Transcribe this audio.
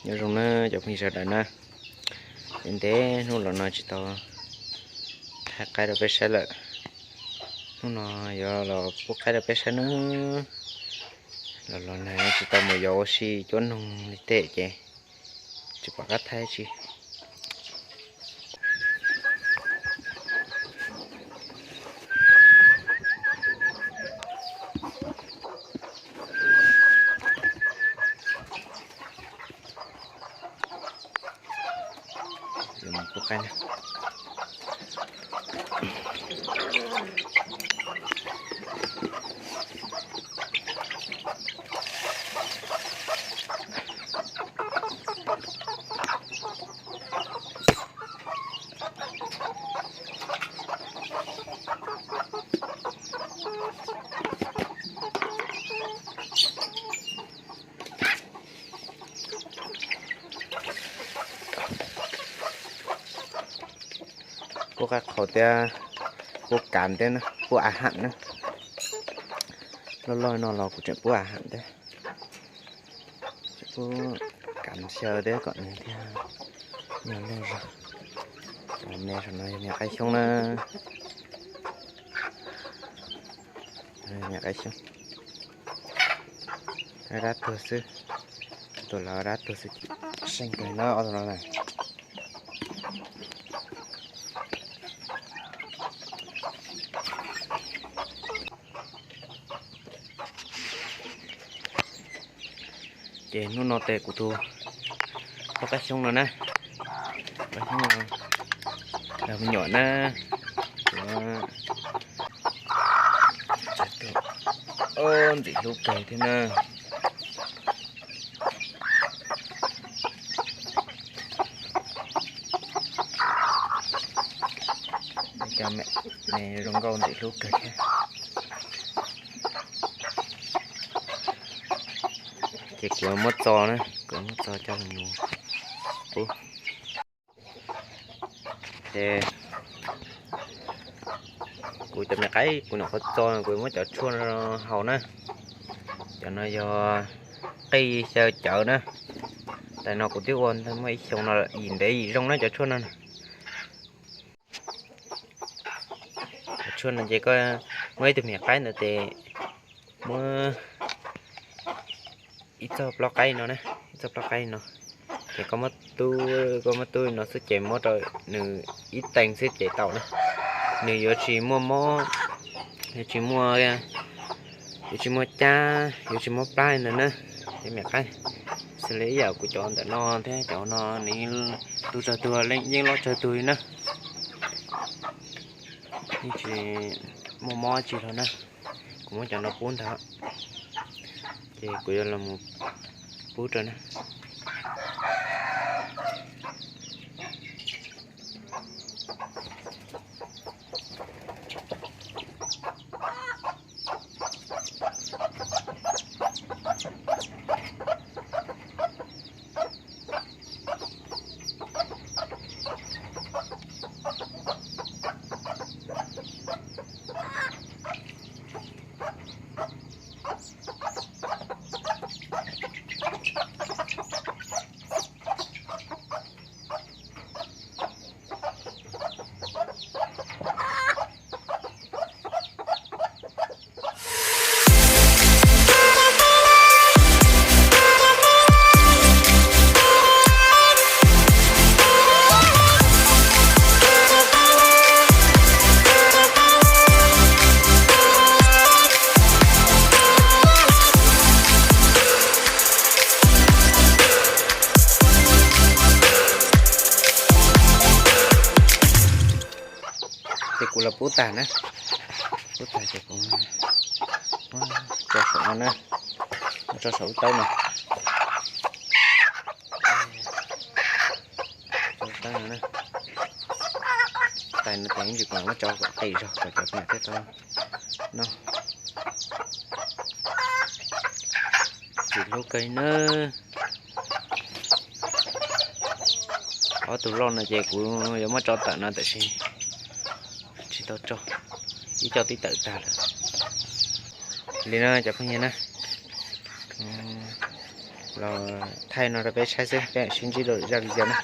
Nyob zoo na cov phooj ywg sawv daws na, ntev ntev hnub los no tsis tau thaij qaib rau peb saib lawm. Hnub no yuav los pub qaib rau peb saib na. Los los nag tsis tau mus yos ua si cuab noog li tej ces tsis pom qab thaij tsi. Pub qaib qhaus thiab pub kav thiab na, pub a ham na. Loj loj no los kuv tseem pub a ham thiab. Tseem pub kav xyaw thiab kom nws thiaj yog loj zog. Cov me saum no yog me qaib xyoob na. Me qaib xyoob. Dab tuag xwb. Tus los dab tuag xwb. Seej kawg na ob tug no na. Ces hnub no tes kuv tus pub qaib xyoob no na, qaib xyoob no, los me nyuam na, kuv, ntxim hlub kawg thiab na. Cov me zoo nkauj ntxim hlub kawg thiab. Ces kuv muab txo na, kuv muab txo coj los mus pub. Ces kuv cov me qaib kuv nyuam qhuav txo no kuv muab cov tshuaj no haus na. Cov no yog qij xyaw cawv na. Tais no kuv twb ua ntawd muaj ib xyoo no yim ntev yim zoo na cov tshuaj no. Cov tshuaj no ces koj muab ib tug me qaib ntawd ces muab ib txoj plaub qaib no na, ib txoj plaub qaib no, ces koj muab tub, koj muab tub no xwb ces muab rau nws ib teev xwb ces tau na. Nws yuav tsis muaj mob, yuav tsis muaj, yuav tsis muaj cab, yuav tsis muaj plab ntawd na. Cov me qaib, xws li ib yam kuv cov ntawm no thiab cov no nws tu tsawg tug yeej loj tsawg tug li na. Yeej tsis muaj mob tsi los na. Kuv muab cov no pub ntag, ces kuv yuav los mus pub rau na. Ces kuv los pub tag na, pub tag ces kuv tso saum no na, tso saum lub tawb no. Tso lub tawb no na. Tais no tes ib ntsis kuv muab tso kom qis zog kom cov me nyuam thiaj tau noj. Ntxim hlub kawg na. Ob tug loj no ces kuv yuav muab tso tawm no tab sis tsis tau tso, ib co twb tawm tag lawm. Li no cov phooj ywg na, Thaij no rau peb saib xwb, peb mam sib ntsib dua lwm zaj video na.